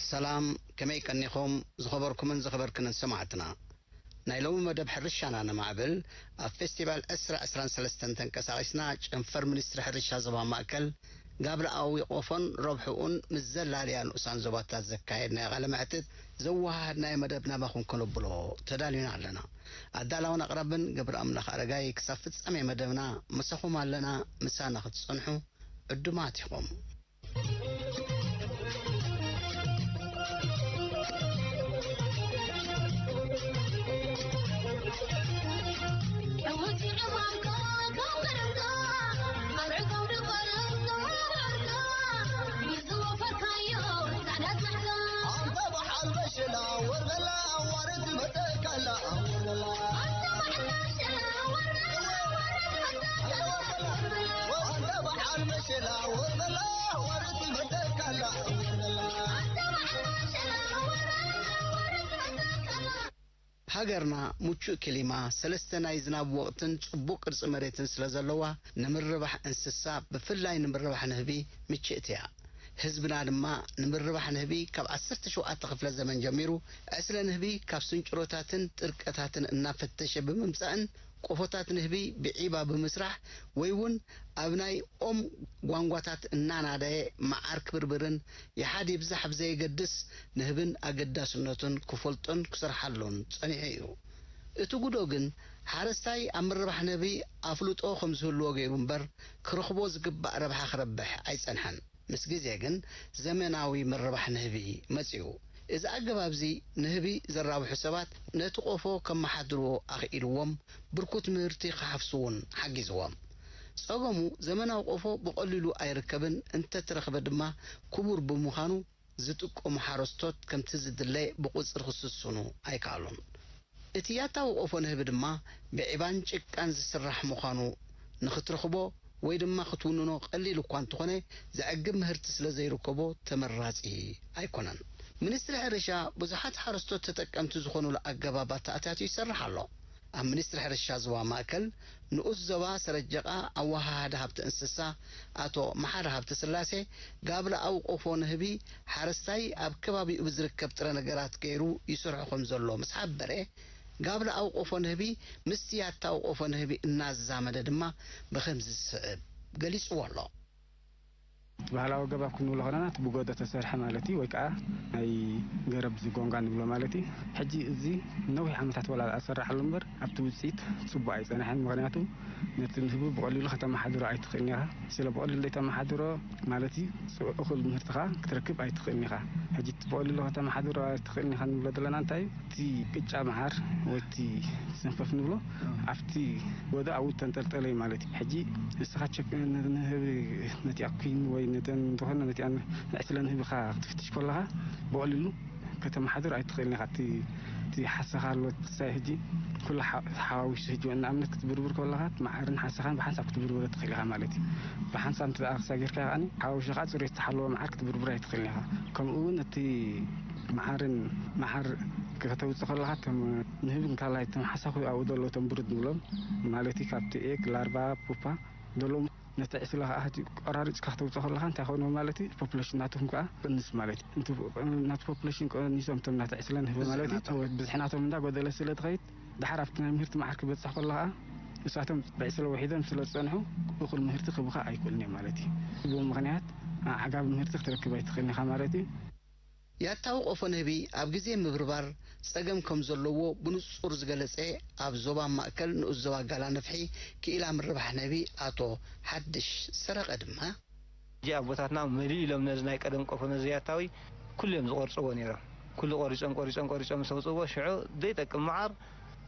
ሰላም፣ ከመይ ቀኒኹም ዝኸበርኩምን ዝኸበርክንን ሰማዕትና? ናይ ሎሚ መደብ ሕርሻና ነማዕብል ኣብ ፌስቲቫል ዕስራ ዕስራን ሰለስተን ተንቀሳቒስና ጨንፈር ሚኒስትሪ ሕርሻ ዞባ ማእከል ጋብርኣዊ ቆፎን ረብሕኡን ምስ ዘላለያ ንኡሳን ዞባታት ዘካየድናዮ ቃለ መሕትት ዘወሃሃድናዮ መደብ ናባኹም ከነብሎ ተዳሊና ኣለና። ኣዳላውን ኣቕራብን ገብረ ኣምላኽ ኣረጋይ። ክሳብ ፍጻሜ መደብና ምሳኹም ኣለና። ምሳና ክትጸንሑ ዕዱማት ኢኹም። ሃገርና ምቹእ ክሊማ፣ ሰለስተ ናይ ዝናብ ወቕትን ጽቡቕ ቅርጺ መሬትን ስለ ዘለዋ፣ ንምርባሕ እንስሳ፣ ብፍላይ ንምርባሕ ንህቢ ምችእቲ እያ። ህዝብና ድማ ንምርባሕ ንህቢ ካብ ዓሰርተ ሸውዓተ ክፍለ ዘመን ጀሚሩ፣ ዕስለ ንህቢ ካብ ስንጭሮታትን ጥርቀታትን እናፈተሸ ብምምጻእን፣ ቆፎታት ንህቢ ብዒባ ብምስራሕ ወይ እውን ኣብ ናይ ኦም ጓንጓታት እናናደየ መዓር ክብርብርን ይሓድ ይብዛሕ ብዘየገድስ ንህብን ኣገዳስነቱን ክፈልጦን ክሰርሓሉን ጸኒሑ እዩ። እቲ ጉዶ ግን ሓረስታይ ኣብ ምርባሕ ንህቢ ኣፍልጦ ከም ዝህልዎ ገይሩ እምበር ክረኽቦ ዝግባእ ረብሓ ክረብሕ ኣይጸንሐን። ምስ ግዜ ግን ዘመናዊ ምርባሕ ንህቢ መጺኡ። እዚ ኣገባብ እዚ ንህቢ ዘራብሑ ሰባት ነቲ ቆፎ ከመሓድርዎ ኣኽኢልዎም፣ ብርኩት ምህርቲ ክሓፍሱ እውን ሓጊዝዎም። ጸገሙ ዘመናዊ ቆፎ ብቐሊሉ ኣይርከብን፣ እንተተረኽበ ድማ ክቡር ብምዃኑ ዝጥቀሙ ሓረስቶት ከምቲ ዝድለ ብቑጽሪ ክስስኑ ኣይከኣሉን። እቲ ያታዊ ቆፎ ንህቢ ድማ ብዒባን ጭቃን ዝስራሕ ምዃኑ ንኽትረኽቦ ወይ ድማ ክትውንኖ ቀሊል እኳ እንተኾነ፣ ዘዕግብ ምህርቲ ስለ ዘይርከቦ ተመራጺ ኣይኮነን። ሚኒስትሪ ሕርሻ ብዙሓት ሓረስቶት ተጠቀምቲ ዝኾኑሉ ኣገባብ ኣተኣታትዩ ይሰርሕ ኣሎ። ኣብ ሚኒስትሪ ሕርሻ ዞባ ማእከል ንኡስ ዞባ ሰረጀቓ ኣወሃሃዲ ሃብቲ እንስሳ ኣቶ መሓሪ ሃብተስላሴ፣ ጋብርኣዊ ቆፎ ንህቢ ሓረስታይ ኣብ ከባቢኡ ብዝርከብ ጥረ ነገራት ገይሩ ይሰርሖ ከም ዘሎ ምስ ሓበረ፣ ጋብርኣዊ ቆፎ ንህቢ ምስቲ ያታዊ ቆፎ ንህቢ እናዛመደ ድማ ብኸምዚ ዝስዕብ ገሊጽዎ ኣሎ። እቲ ባህላዊ ኣገባብ ክንብሎ ከለና፣ እቲ ብጎዶ ተሰርሐ ማለት እዩ፣ ወይ ከዓ ናይ ገረብ ዝጎንጋ ንብሎ ማለት እዩ። ሕጂ እዚ ነዊሕ ዓመታት ወላ ኣሰራሕሉ እምበር፣ ኣብቲ ውፅኢት ፅቡቅ ኣይፀንሐን። ምኽንያቱ ነቲ ንህቢ ብቐሊሉ ከተመሓድሮ ኣይትኽእልን ኢኻ። ስለ ብቐሊሉ ዘይተመሓድሮ ማለት እዩ፣ እኹል ምህርቲ ከዓ ክትረክብ ኣይትኽእልን ኢኻ። ሕጂ እቲ ብቐሊሉ ከተመሓድሮ ኣይትኽእልን ኢኻ ንብሎ ዘለና እንታይ እዩ? እቲ ቅጫ መዓር ወይ እቲ ሰንፈፍ ንብሎ ኣብቲ ጎዶ ኣብኡ ተንጠልጠለ እዩ ማለት እዩ። ሕጂ ንስኻ ቸክ ን-፣ ንህቢ ነቲኣ ኩን ወይ ነተን ዝኾነ ነቲኣን ዕስለ ንህብኻ ክትፍትሽ ከለኻ ብቐሊሉ ከተመሓድር ኣይትኽእልን ኢኻ። እቲ፣ እቲ ሓሰኻ ኣሎ፣ ክሳይ ሕጂ ኩሉ ሓ-፣ ሓዋዊሱ ሕጂ ንኣብነት ክትብርብር ከለኻ እቲ መዓርን ሓሰኻን ብሓንሳብ ክትብርብሮ ትኽእል ኢኻ ማለት እዩ። ብሓንሳብ እንተ ደኣ ክሳይ ጌርካ ከኣኒ ሓዋዊሱ ከዓ ጽሬት ዝሓለወ መዓር ክትብርብር ኣይትኽእልን ኢኻ። ከምኡ እውን እቲ መዓርን መዓር ከተውፅእ ከለኻ እቶም ንህቢ እንካላይ እቶም ሓሳኹ ኣብኡ ዘለዉ እቶም ብሩድ ንብሎም ማለት እዩ፣ ካብቲ ኤግ፣ ላርቫ፣ ፑፓ ዘለዉ ነቲ ዕስለ ከዓ እቲ ቆራሪፅካ ከተውፅኦ ከለኻ እንታይ ኮይኑ ማለት እዩ፣ ፖፑሌሽን ናትኩም ከዓ ቅንስ ማለት እዩ። እንቲ ናቲ ፖፑሌሽን ቀኒሶም እቶም ናቲ ዕስለ ንህቢ ማለት እዩ፣ ብዝሒ ናቶም እንዳ ጎደለ ስለ ትኸይድ ድሓር ኣብቲ ናይ ምህርቲ መዓር ክበፅሕ ከሎ ከዓ ንሳቶም ብዕስለ ውሒዶም ስለ ዝፀንሑ እኹል ምህርቲ ክህቡኻ ኣይክእሉን እዮም ማለት እዩ። ብኡ ምኽንያት ዓጋቢ ምህርቲ ክትረክብ ኣይትኽእልን ኢኻ ማለት እዩ። ያታዊ ቆፎ ንህቢ ኣብ ግዜ ምብርባር ጸገም ከም ዘለዎ ብንጹር ዝገለጸ ኣብ ዞባ ማእከል ንኡስ ዞባ ጋላ ነፍሒ ክኢላ ምርባሕ ንህቢ ኣቶ ሓድሽ ሰረቐ ድማ፣ ሕጂ ኣቦታትና መሊኡ ኢሎም ነዚ ናይ ቀደም ቆፎ ነዚ ያታዊ ኩሉ እዮም ዝቖርጽዎ ነይሮም። ኩሉ ቆሪጾም፣ ቆሪጾም፣ ቆሪጾም ምስ ኣውጽእዎ ሽዑ ዘይጠቅም መዓር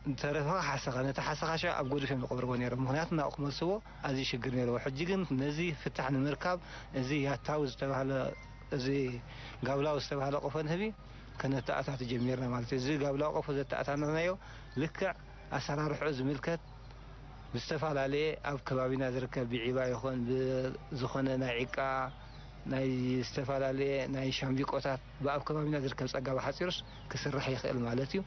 ዝተረፈ ሓሰኻ፣ ነቲ ሓሰኻ ሽዑ ኣብ ጎድፍ እዮም ዝቐብርዎ ነይሮም። ምኽንያቱ ናብኡ ክመልስዎ ኣዝዩ ሽግር ነይርዎ። ሕጂ ግን ነዚ ፍታሕ ንምርካብ እዚ ያታዊ ዝተባህለ፣ እዚ ጋብላዊ ዝተባህለ ቆፎ ንህቢ ከነተኣታቱ ጀሚርና ማለት እዩ። እዚ ጋብላዊ ቆፎ ዘተኣታተናዮ ልክዕ ኣሰራርሕኡ ዝምልከት ብዝተፈላለየ ኣብ ከባቢና ዝርከብ ብዒባ ይኹን ብዝኾነ ናይ ዒቃ ናይ ዝተፈላለየ ናይ ሻምቢቆታት ብኣብ ከባቢና ዝርከብ ጸጋ ብሓጺሩስ ክስራሕ ይኽእል ማለት እዩ።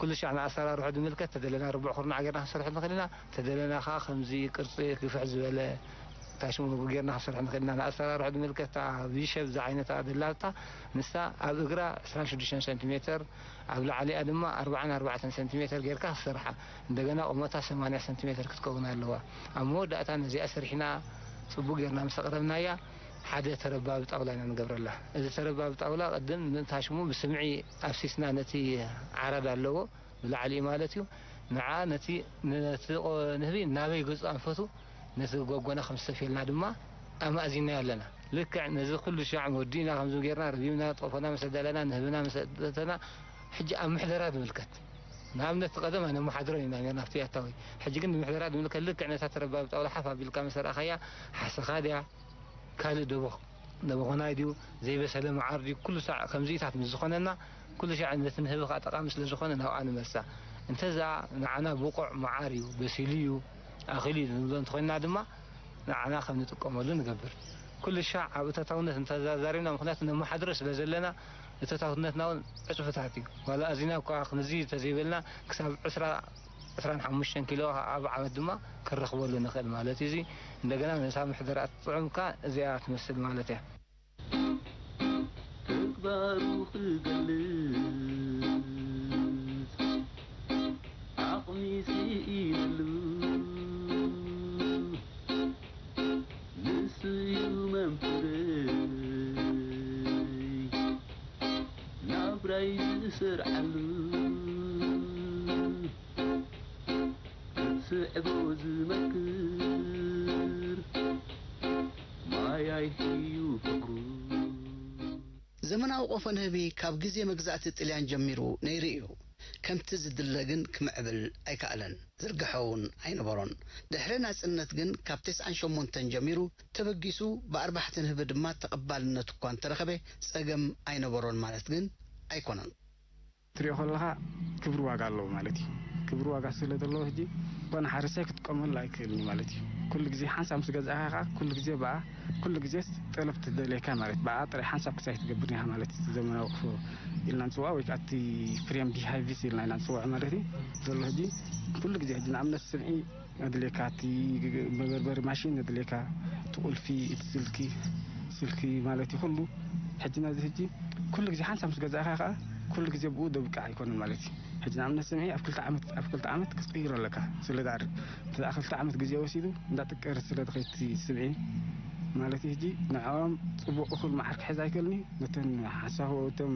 ኩሉ ሻዕ ንኣሰራርሖ ዝምልከት ተደለና ርቡዕ ኩርናዕ ጌርና ክንሰርሐሉ ንኽእል ኢና። ተደለና ከኣ ከምዚ ቅርጺ ግፍሕ ዝበለ ታሽሙ ጌርና ክሰርሕ ንኽእል ኢና። ንኣሰራርሑ ዝምልከት እታ ቪሸብ ዝዓይነታ ደላታ ንሳ ኣብ እግራ ዕስራን ሽዱሽተን ሰንቲሜተር፣ ኣብ ላዕሊኣ ድማ ኣርባዓን ኣርባዕተን ሰንቲሜተር ጌርካ ክሰርሓ፣ እንደገና ቁመታ ሰማንያ ሰንቲሜተር ክትከውን ኣለዋ። ኣብ መወዳእታ ነዚኣ ሰሪሕና ጽቡቅ ጌርና ምስ ኣቕረብናያ፣ ሓደ ተረባቢ ጣውላ ኢና ንገብረላ። እዚ ተረባቢ ጣውላ ቅድም ንታሽሙ ብስምዒ ኣፍሲስና፣ ነቲ ዓራድ ኣለዎ ብላዕሊ ማለት እዩ። ንዓ ነቲ፣ ነቲ ቆ-፣ ንህቢ ናበይ ገጹ ኣንፈቱ፣ ነቲ ጎጎና ከም ዝተፌልና ድማ ኣማእዚናዮ ኣለና። ልክዕ ነዚ ኩሉ ሻዕ ወዲእና ከምዚ ጌርና ረቢብና፣ ቆፎና መሰ ደለና፣ ንህብና መሰ ደተና፣ ሕጂ ኣብ ምሕደራ ዝምልከት። ንኣብነት ቀደም ኣነመሓድሮን ኢና ኔርና ኣብቲ ኣታዊ። ሕጂ ግን ንምሕደራ ዝምልከት ልክዕ ነታ ተረባብ ጣውላ ሓፍ ኣቢልካ መሰ ረኣኻያ፣ ሓሰኻ ድያ፣ ካልእ ደበኽ-፣ ደበኾናይ ድዩ፣ ዘይበሰለ መዓር ድዩ፣ ኩሉ ሳዕ ከምዚታት ምስ ዝኾነና፣ ኩሉ ሻዕ ነቲ ንህቢ ከኣ ጠቓሚ ስለ ዝኾነ ናብኣ ንመልሳ። እንተዛ ንዓና ብቑዕ መዓር እዩ፣ በሲሉ እዩ፣ ኣኺሉ እዩ ንብሎ እንተኾይንና ድማ፣ ንዓና ከም ንጥቀመሉ ንገብር። ኩሉ ሻዕ ኣብ እቶታውነት እንተዛዛሪብና፣ ምኽንያቱ ነመሓድሮ ስለ ዘለና፣ እቶታውነትና እውን ዕጹፍታት እዩ። ዋላ ኣዚና እኳ ክንዚ እንተዘይበልና፣ ክሳብ ዕስራ፣ ዕስራን ሓሙሽተን ኪሎ ኣብ ዓመት ድማ ክንረኽበሉ ንኽእል ማለት እዩ። እዚ እንደገና ነታ ምሕደራ እትጥዕምካ እዚኣ ትመስል ማለት እያ። ተግባሩ ክገልጽ ዓቕሚ ስኢነሉ ንሱ እዩ መምህረይ ናብራይ ዝሰርዓሉ ስዕቦ ዝመክር ማይ ኣይሕዩ ፍቕሩ። ዘመናዊ ቆፎ ንህቢ ካብ ግዜ መግዛእቲ ጥልያን ጀሚሩ ነይሩ እዩ። ከምቲ ዝድለ ግን ክምዕብል ኣይከኣለን። ዝርግሐ እውን ኣይነበሮን። ድሕሪ ናጽነት ግን ካብ ተስዓን ሸሞንተን ጀሚሩ ተበጊሱ ብኣርባሕቲ ንህቢ ድማ ተቐባልነት እኳ እንተረኸበ ጸገም ኣይነበሮን ማለት ግን ኣይኮነን። ትሪኦ ከለኻ ክብሪ ዋጋ ኣለዎ ማለት እዩ። ክብሪ ዋጋ ስለ ዘለዎ ሕጂ ዝኾነ ሓረስታይ ክጥቀመሉ ኣይክእልን እዩ ማለት እዩ። ኩሉ ግዜ ሓንሳብ ምስ ገዛእካ ከዓ ኩሉ ግዜ ብኣ፣ ኩሉ ግዜ ጠለብ ትደልየካ ማለት ብኣ ጥራይ ሓንሳብ ክሳይ ትገብር ኢኻ ማለት እዩ። ዘመናዊ ቆፎ ኢልና ንፅውዖ ወይ ከዓ እቲ ፍሬም ቢሃይቪስ ኢልና ኢና ንፅውዖ ማለት እዩ ዘሎ። ሕጂ ኩሉ ግዜ ሕጂ ንኣብነት ስምዒ ኣድልየካ፣ እቲ መበርበሪ ማሽን ኣድልየካ፣ እቲ ቁልፊ፣ እቲ ስልኪ፣ ስልኪ ማለት እዩ ኩሉ። ሕጂ ነዚ ሕጂ ኩሉ ግዜ ሓንሳብ ምስ ገዛእካ ከዓ ኩሉ ግዜ ብኡ ደብቃዕ ኣይኮነን ማለት እዩ። ሕጂ ንኣብነት ስምዒ ኣብ ክልተ ዓመት፣ ኣብ ክልተ ዓመት ክትቅይሮ ኣለካ። ስለ ዳር እንተ ደኣ ክልተ ዓመት ግዜ ወሲዱ እንዳጥቀረ ስለ ትኸይድ እቲ ስምዒ ማለት እዩ። ሕጂ ንዕኦም ጽቡቕ እኹል መዓር ክሕዝ ኣይክእልን እዩ። ነተን ሓሳኹ እቶም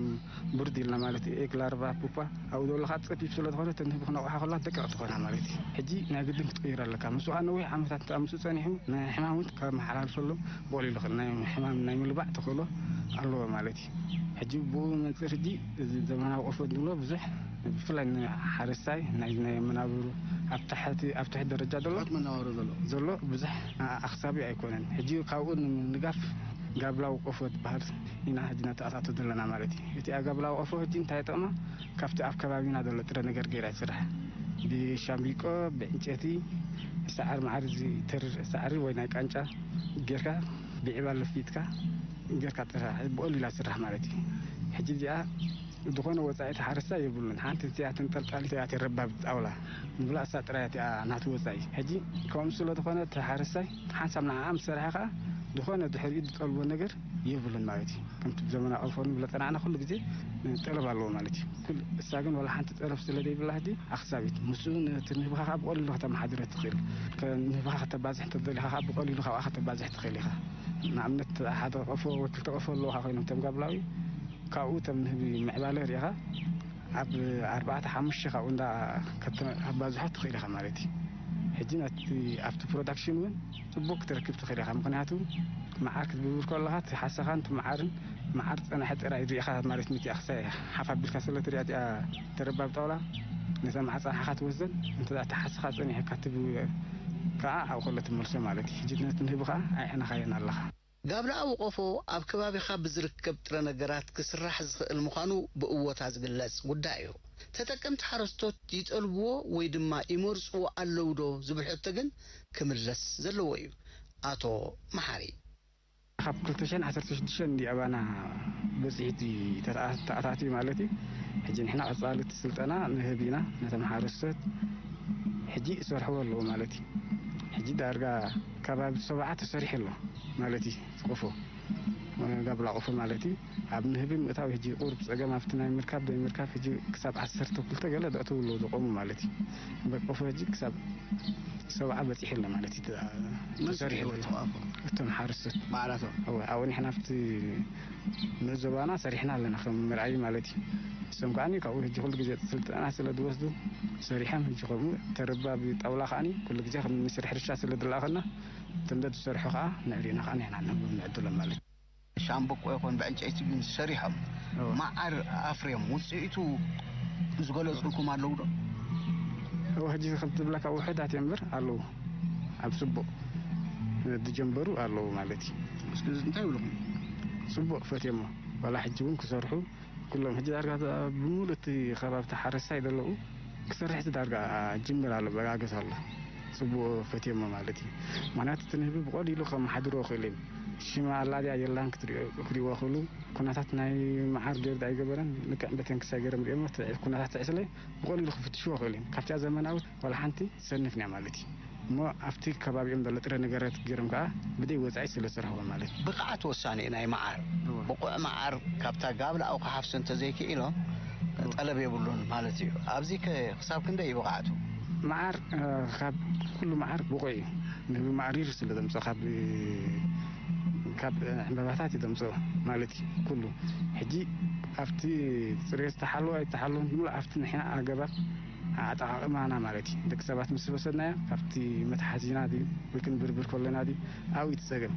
ብርድ ኢልና ማለት እዩ፣ ኤግ ላርቫ ፑፓ ኣብኡ ዘሎ ከዓ ጸቢብ ስለ ዝኾነ እተን ንህቢ ክነቕሓ ከለዋ ደቀቕቲ ኮይና ማለት እዩ። ሕጂ ናይ ግድን ክትቅይሮ ኣለካ። ምስኡ ከዓ ነዊሕ ዓመታት እንተ ምስ ጸኒሑ ናይ ሕማም እውን ከመሓላልፈሎም ብቐሊሉ ይኽእል። ናይ ሕማም ናይ ምልባዕ ተኽእሎ ኣለዎ ማለት እዩ። ሕጂ ብኡ መንጽር ሕጂ እዚ ዘመናዊ ቆፎ እንብሎ ብዙሕ ብፍላይ ንሓረስታይ ናይ ናይ መናብሩ ኣብ ታሕቲ፣ ኣብ ትሕቲ ደረጃ ዘሎ ትሑት መነባብሮ ዘሎ። ዘሎ ብዙሕ ኣኽሳቢ ኣይኮነን። ሕጂ ካብኡ ንምንጋፍ ጋብላዊ ቆፎ ዝበሃል ኢና ሕጂ ነተኣታቶ ዘለና ማለት እዩ። እቲ ጋብላዊ ቆፎ ሕጂ እንታይ ይጠቕማ? ካብቲ ኣብ ከባቢና ዘሎ ጥረ ነገር ገይራ ትስራሕ። ብሻምቢቆ፣ ብዕንጨቲ፣ ሳዕሪ ማዕሪ ዝተርር ሳዕሪ ወይ ናይ ቃንጫ ጌርካ ብዒባ ለፊትካ ጌርካ ጥራሕ ብቐሊላ ትስራሕ ማለት እዩ። ሕጂ እዚኣ ዝኾነ ወጻኢ እቲ ሓረስታይ የብሉን። ሓንቲ እዚኣ ተንጠልጣሊት እያ፣ እቲ ረባብ ጣውላ ንብላ፣ እሳ ጥራይ እያ እቲኣ ናቱ ወጻኢ። ሕጂ ከምኡ ስለ ዝኾነ እቲ ሓረስታይ ሓንሳብ ንዓኣ ምስ ሰርሐ ከኣ ዝኾነ ድሕሪኡ ዝጠልቦ ነገር የብሉን ማለት እዩ። ከምቲ ብዘመናዊ ቆፎ ንብሎ ጸናዕና ኩሉ ግዜ ጠለብ ኣለዎ ማለት እዩ። ኩል-፣ እሳ ግን ዋላ ሓንቲ ጠለብ ስለ ዘይብላ ሕጂ ኣኽሳቢት። ምስኡ ነቲ ንህብኻ ከኣ ብቐሊሉ ከተመሓድሮ ትኽእል። ከ-፣ ንህብኻ ከተባዝሕ እንተደሊኻ ከኣ ብቐሊሉ ካብኣ ከተባዝሕ ትኽእል ኢኻ። ንኣብነት ሓደ ቆፎ ወይ ክልተ ቆፎ ኣለዉኻ ኮይኖም እቶም ጋብላዊ፣ ካብኡ እቶም ንህቢ ምዕባለ ርኢኻ ኣብ ኣርባዕተ ሓሙሽተ ካብኡ እንዳ ከተባዝሖ ትኽእል ኢኻ ማለት እዩ። ሕጂ ነቲ ኣብቲ ፕሮዳክሽን እውን ጽቡቕ ክትረክብ ትኽእል ኢኻ። ምኽንያቱ መዓር ክትብብር ከለኻ እቲ ሓሰኻን እቲ መዓርን፣ መዓር ጸናሒ ጥራይ ርኢኻ ማለት ነቲ ኣኽሳይ ሓፍ ኣቢልካ ስለ ትሪኣ እቲኣ ተረባብ ጣውላ ነታ መዓር ጸናሕኻ ትወስደን፣ እንተ እቲ ሓሰኻ ጸኒሕካ ትብ-፣ ከኣ ኣብኡ ከሎ ትመልሶ ማለት እዩ። ሕጂ ነቲ ንህቢ ከኣ ኣይዕነኻዮን ኣለኻ። ጋብላኣዊ ቆፎ ኣብ ከባቢኻ ብዝርከብ ጥረ ነገራት ክስራሕ ዝኽእል ምዃኑ ብእወታ ዝግለጽ ጉዳይ እዩ። ተጠቀምቲ ሓረስቶት ይጠልብዎ ወይ ድማ ይመርጽዎ ኣለዉ ዶ ዝብል ሕቶ ግን ክምለስ ዘለዎ እዩ። ኣቶ መሓሪ። ካብ ክልተ ሽሕን ዓሰርተ ሽዱሽተን እንዲ ኣባና በጺሑ እቲ ተተኣ-፣ ተኣታትዩ ማለት እዩ። ሕጂ ንሕና ቀጻሊ እቲ ስልጠና ንህብ ኢና ነቶም ሓረስቶት። ሕጂ ይሰርሕዎ ኣለዉ ማለት እዩ። ሕጂ ዳርጋ ከባቢ ሰብዓ ተሰሪሑ ኣሎ ማለት እዩ። እቲ ቆፎ፣ ጋብላ ቆፎ ማለት እዩ። ኣብ ንህቢ ምእታው ሕጂ ቁሩብ ጸገም ኣብቲ ናይ ምርካብ ዘይምርካብ ሕጂ ክሳብ ዓሰርተ ክልተ ገለ ዘእተው ኣለዉ ዝቆሙ ማለት እዩ። በቆፎ ሕጂ ክሳብ ሰብዓ በጺሑ ኣሎ ማለት እዩ። መን ተሰሪሑ ኣሎ። ሰሪሕዎ እቶም ኣፎ? እቶም ሓረስቶት። ባዕላቶም? እወ፣ ኣብኡ ንሕና ኣብቲ ንዞባና ሰሪሕና ኣለና ከም መርኣዪ ማለት እዩ። እሶም ከዓኒ ካብኡ ሕጂ ኩሉ ግዜ ስልጠና ስለ ዝወስዱ ሰሪሖም ሕጂ ከምኡ ተረባቢ ጣውላ ከዓኒ ኩሉ ግዜ ከም ሚኒስትሪ ሕርሻ ስለ ዝለኣኸና እቶም ዝሰርሑ ከዓ ንዕሪና ከዓ ንሕና ንህቦም ንዕድሎም ማለት እዩ። ሻምበቆ ይኹን ብዕንጨይቲ ግን ሰሪሖም እወ። መዓር ኣፍርዮም ውፅኢቱ ዝገለፁልኩም ኣለዉ ዶ? እወ፣ ሕጂ ከም ትብለካ ውሑዳት እዮም እምበር ኣለዉ። ኣብ ጽቡቕ ዝጀንበሩ ኣለዉ ማለት እዩ። እስኪ እንታይ ይብልኹም? ጽቡቕ ፈትዮሞ። ዋላ ሕጂ እውን ክሰርሑ ኩሎም ሕጂ ዳርጋ ብምሉእ እቲ ከባቢ እቲ ሓረስታይ ዘለዉ ክሰርሕ እቲ ዳርጋ ጅምር ኣሎ፣ በጋገት ኣሎ። ጽቡቕ ፈትዮሞ ማለት እዩ። ምኽንያቱ እቲ ንህቢ ብቐሊሉ ከመሓድርዎ ክእሉ እዮም። ሽማ ኣላድያ የላን ክትሪኦ-፣ ክሪእዎ ክእሉ። ኩነታት ናይ መዓር ገይሩ ዶ ኣይገበረን፣ ልክዕ በተን ክሳይ ገይሮም ሪኦሞ፣ እቲ ኩነታት ትዕስለ ብቐሊሉ ክፍትሽዎ ክእሉ እዮም። ካብቲኣ ዘመናዊት ዋላ ሓንቲ ትሰንፍ እያ ማለት እዩ። እሞ ኣብቲ ከባቢኦም ዘሎ ጥረ ነገራት ገይሮም ከዓ ብደይ ወፃኢ ስለ ዝሰርሕዎ ማለት እዩ። ብቕዓት ወሳኒ እዩ ናይ መዓር። እወ። ብቑዕ መዓር ካብታ ጋብላኡ ክሓፍሱ እንተዘይክኢሎም እወ። ጠለብ የብሉን ማለት እዩ። ኣብዚ ከ ክሳብ ክንደይ እዩ ብቕዓቱ? መዓር፣ እ፣ ካብ ኩሉ መዓር ብቑዕ እዩ። ንህቢ ማዕሪር ስለ ዘምፅኦ ካብ፣ ካብ ዕምባባታት እዩ ዘምፅኦ ማለት እዩ ኩሉ። ሕጂ ኣብቲ ፅሬት ዝተሓለወ ኣይተሓለወን ብምሉእ ኣብቲ ንሕና ኣገባብ ኣጠቓቕማና ማለት እዩ። ደቂ ሰባት ምስ ወሰድናዮ ካብቲ መትሓዚና ድዩ ወይ ክንብርብር ከለና ድዩ ኣብኡ እቲ ጸገም።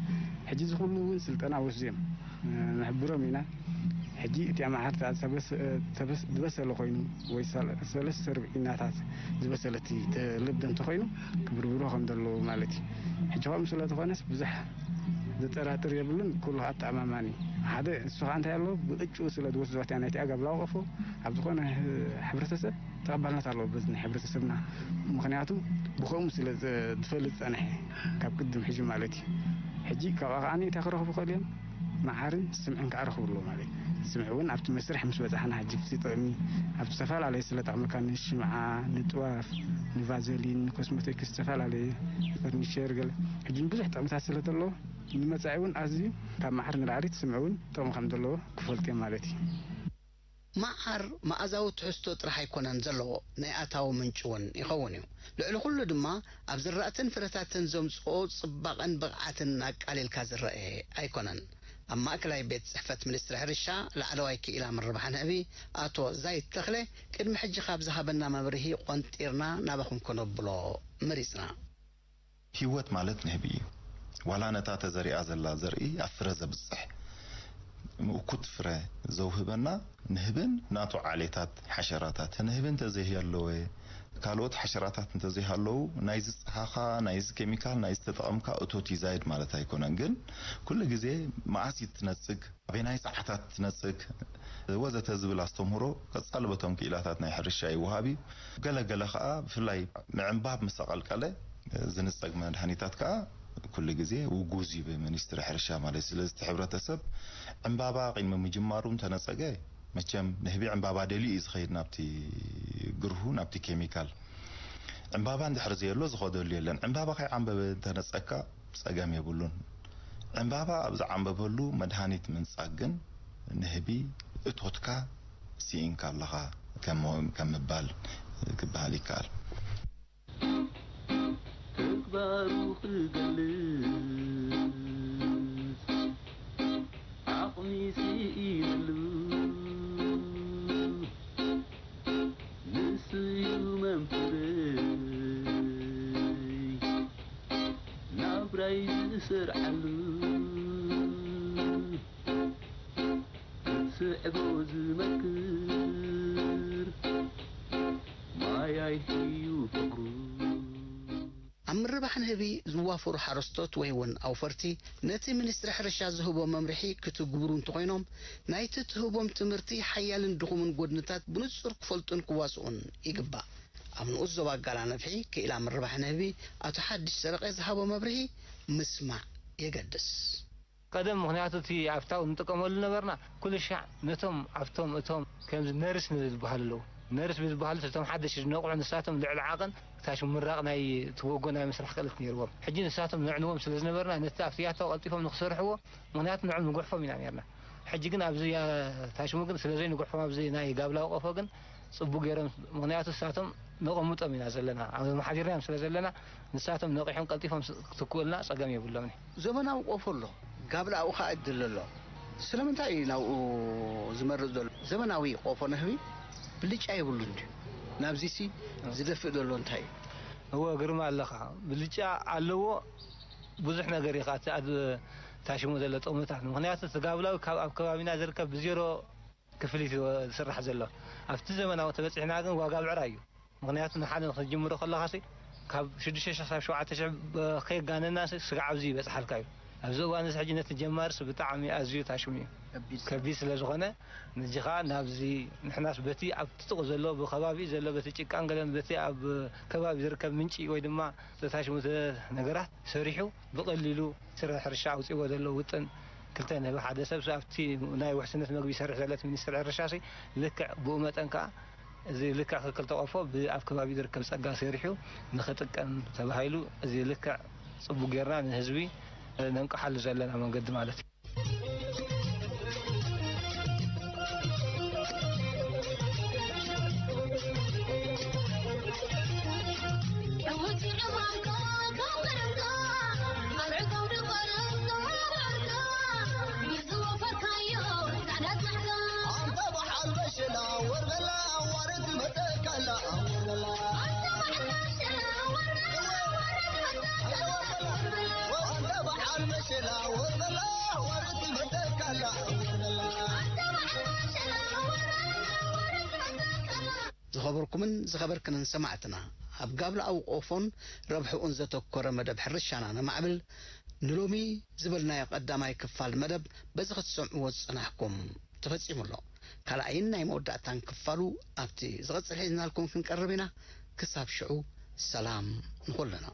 ሕጂ እዚ ኩሉ እውን ስልጠና ወስድዮም፣ እ፣ ንሕብሮም ኢና። ሕጂ እቲ ኣማሓርታ ተበስ-፣ ተበስ-፣ ዝበሰለ ኮይኑ ወይ ሰለ-፣ ሰለስተ ርብዒናታት ዝበሰለ እቲ ተልብደ እንተኾይኑ ክብርብሮ ከም ዘለዎ ማለት እዩ። ሕጂ ከምኡ ስለ ዝኾነስ ብዙሕ ዘጠራጥር የብሉን፣ ኩሉ ኣተኣማማኒ። ሓደ እሱ ኸኣ እንታይ ኣለዎ፣ ብእጭኡ ስለ ዝወስድዋ እቲኣ ናይቲ ኣጋብላ ቆፎ ኣብ ዝኾነ ሕብረተሰብ ተቐባልነት ኣለዎ በዚ ናይ ሕብረተሰብና። ምኽንያቱ ብኸምኡ ስለ ዘ-፣ ዝፈልጥ ጸንሐ ካብ ቅድም ሕጂ ማለት እዩ። ሕጂ ካብኣ ከኣ እንታይ ክረኽቡ ይኽእሉ እዮም? መዓርን ስምዕን ከኣ ረኽቡ ኣለዎ ማለት እዩ። ስምዒ እውን ኣብቲ መስርሕ ምስ በጻሕና ሕጂ እቲ ጥቕሚ ኣብቲ ዝተፈላለየ ስለ ጠቕመካ ንሽምዓ፣ ንጥዋፍ፣ ንቫዘሊን፣ ንኮስሞቲክስ ዝተፈላለየ ፈርኒቸር ገለ ሕጂ ብዙሕ ጥቕምታት ስለ ዘለዎ ንመጻኢ እውን ኣዝዩ ካብ መዓር ንላዕሊ እቲ ስምዒ እውን ጥቕሚ ከም ዘለዎ ክፈልጡ እዮም ማለት እዩ። መዓር መኣዛዊ ትሕዝቶ ጥራሕ ኣይኮነን ዘለዎ፣ ናይ ኣታዊ ምንጪ እውን ይኸውን እዩ። ልዕሊ ኩሉ ድማ ኣብ ዝራእትን ፍረታትን ዘምጽኦ ጽባቐን ብቕዓትን ኣቃሊልካ ዝረኣየ ኣይኮነን። ኣብ ማእከላይ ቤት ጽሕፈት ሚኒስትሪ ሕርሻ ላዕለዋይ ክኢላ ምርባሕ ንህቢ ኣቶ ዛይድ ተኽለ ቅድሚ ሕጂ ካብ ዝሃበና መብርሂ ቆንጢርና ናባኹም ከነብሎ መሪጽና። ህይወት ማለት ንህቢ እዩ። ዋላ ነታ ተዘሪኣ ዘላ ዘርኢ ኣብ ፍረ ዘብጽሕ ምእኩት ፍረ ዘውህበና ንህብን ናቱ ዓሌታት ሓሸራታት። ንህቢ እንተዘይሃለወ፣ ካልኦት ሓሸራታት እንተዘይሃለዉ፣ ናይዚ ጸሃኻ፣ ናይዚ ኬሚካል፣ ናይዚ ተጠቐምካ እቶት ይዛይድ ማለት ኣይኮነን። ግን ኩሉ ግዜ መዓስ እዩ ትነጽግ፣ ኣበናይ ሰዓታት ትነጽግ፣ ወዘተ ዝብል ኣስተምህሮ ቀጻሊ በቶም ክኢላታት ናይ ሕርሻ ይወሃብ እዩ። ገለ ገለ ኸኣ ብፍላይ ምዕንባብ ምስ ኣቐልቀለ ዝንጸግ መድሃኒታት ከኣ ኩሉ ግዜ ውጉዝ እዩ ብሚኒስትሪ ሕርሻ ማለት እዩ። ስለዚ እቲ ሕብረተሰብ ዕምባባ ቅድሚ ምጅማሩ እንተነጸገ፣ መቸም ንህቢ ዕምባባ ደልዩ እዩ ዝኸይድ ናብቲ ግርሁ፣ ናብቲ ኬሚካል። ዕምባባ እንድሕር ዘየሎ ዝኸደሉ የለን። ዕምባባ ከይዓምበበ እንተነጸግካ ጸገም የብሉን። ዕምባባ ኣብ ዝዓምበበሉ መድሃኒት ምንጻግ ግን ንህቢ እቶትካ ስኢንካ ኣለኻ ከም፣ ከም ምባል ክበሃል ይከኣል። ተግባሩ ክገልጽ ዓቕሚ ስኢንሉ ንሱ እዩ መምህረይ ናብራይ ዝሰርዓሉ። ክትስዕቦ ዝመክር ማይ ኣይህዩ ፍቕሩ። ኣብ ምርባሕ ንህቢ ዝዋፈሩ ሓረስቶት ወይ እውን ኣውፈርቲ ነቲ ሚኒስትሪ ሕርሻ ዝህቦ መምርሒ ክትግብሩ እንተኾይኖም ናይቲ ትህቦም ትምህርቲ ሓያልን ድኹምን ጎድንታት ብንጹር ክፈልጡን ክዋስኡን ይግባእ። ኣብ ንኡስ ዞባ ኣጋላ ነፍሒ ክኢላ ምርባሕ ንህቢ ኣቶ ሓድሽ ሰረቐ ዝሃቦ መብርሂ ምስማዕ የገድስ። ቀደም ምኽንያቱ እቲ ኣብታው ንጥቀመሉ ነበርና። ኩሉ ሻዕ ነቶም ኣብቶም እቶም ከምዚ ነርስ ንብል ዝበሃሉ ኣለዉ። ነርስ ብዝበሃሉ እቶም ሓደሽ ዝነቕሑ ንሳቶም ልዕሊ ዓቐን ታሽሙ ምራቕ ናይ ትወጎ ናይ ምስራሕ ክእለት ነይርዎም። ሕጂ ንሳቶም ነዕንዎም ስለ ዝነበርና ነቲ ኣብቲ ያታው ቀልጢፎም ንክሰርሕዎ ምኽንያቱ ንዕም ንጉሕፎም ኢና ነርና። ሕጂ ግን ኣብዚ ታሽሙ ግን ስለ ዘይንጉሕፎም ኣብዚ ናይ ጋብላዊ ቆፎ ግን ጽቡቅ ገይሮም ምኽንያቱ ንሳቶም ነቐምጦም ኢና ዘለና ኣብ መሓዲርናዮም ስለ ዘለና ንሳቶም ነቒሖም ቀልጢፎም ክትክኡልና ጸገም የብሎምን። ዘመናዊ ቆፎ ኣሎ፣ ጋብላኡ ከዓ እድል ኣሎ። ስለምንታይ እዩ ናብኡ ዝመርፅ ዘሎ? ዘመናዊ ቆፎ ንህቢ ብልጫ የብሉን ድዩ? ናብዚሲ ዝደፍእ ዘሎ እንታይ እዩ? እወ፣ ግርማ ኣለኻ። ብልጫ ኣለዎ። ብዙሕ ነገር ኢኻ እቲ ኣብ ታሽሙ ዘሎ ጥቕምታት። ምኽንያቱ እቲ ጋብላዊ ካብ ኣብ ከባቢና ዝርከብ ብዜሮ ክፍሊት እዩ ዝስራሕ ዘሎ። ኣብቲ ዘመናዊ ተበፂሕና ግን ዋጋ ብዕራይ እዩ። ምኽንያቱ ንሓደ ክጅምሮ ከለኻሲ ካብ ሽዱሽተ ሽሕ ክሳብ ሸውዓተ ሽሕ ከየጋነና ስጋዕ ኣብዚ ይበፅሓልካ እዩ። ኣብዚ እዋን እዚ ሕጂ ነቲ ጀማርስ ብጣዕሚ ኣዝዩ ታሽሙ እዩ። ከቢድ ስለ ዝኾነ ንጅኻ ናብዚ ንሕናስ በቲ ኣብቲ ጥቕ ዘሎ ብከባቢኡ ዘሎ በቲ ጭቃን ገለን በቲ ኣብ ከባቢ ዝርከብ ምንጪ ወይ ድማ ተታሽሙ ነገራት ሰሪሑ ብቐሊሉ ስረ ሕርሻ ኣውፅዎ ዘሎ ውጥን ክልተ ንህቢ ሓደ ሰብ ኣብቲ ናይ ውሕስነት መግቢ ይሰርሕ ዘሎ እቲ ሚኒስትር ሕርሻ ሲ ልክዕ ብኡ መጠን ከዓ እዚ ልክዕ ክልተ ቆፎ ብ- ኣብ ከባቢ ዝርከብ ፀጋ ሰሪሑ ንኽጥቀም ተባሂሉ እዚ ልክዕ ፅቡቅ ጌርና ንህዝቢ ነንቅሓሉ ዘለና መንገዲ ማለት እዩ። ዝኸበርኩምን ዝኸበርክንን ሰማዕትና፣ ኣብ ጋብላኣዊ ቆፎን ረብሕኡን ዘተኮረ መደብ ሕርሻና ነማዕብል። ንሎሚ ዝበልናዮ ቀዳማይ ክፋል መደብ በዚ ክትሰምዕዎ ዝጸናሕኩም ተፈጺሙ ኣሎ። ካልኣይን ናይ መወዳእታን ክፋሉ ኣብቲ ዝቐጽል ሒዝናልኩም ክንቀርብ ኢና። ክሳብ ሽዑ ሰላም ንኹልና።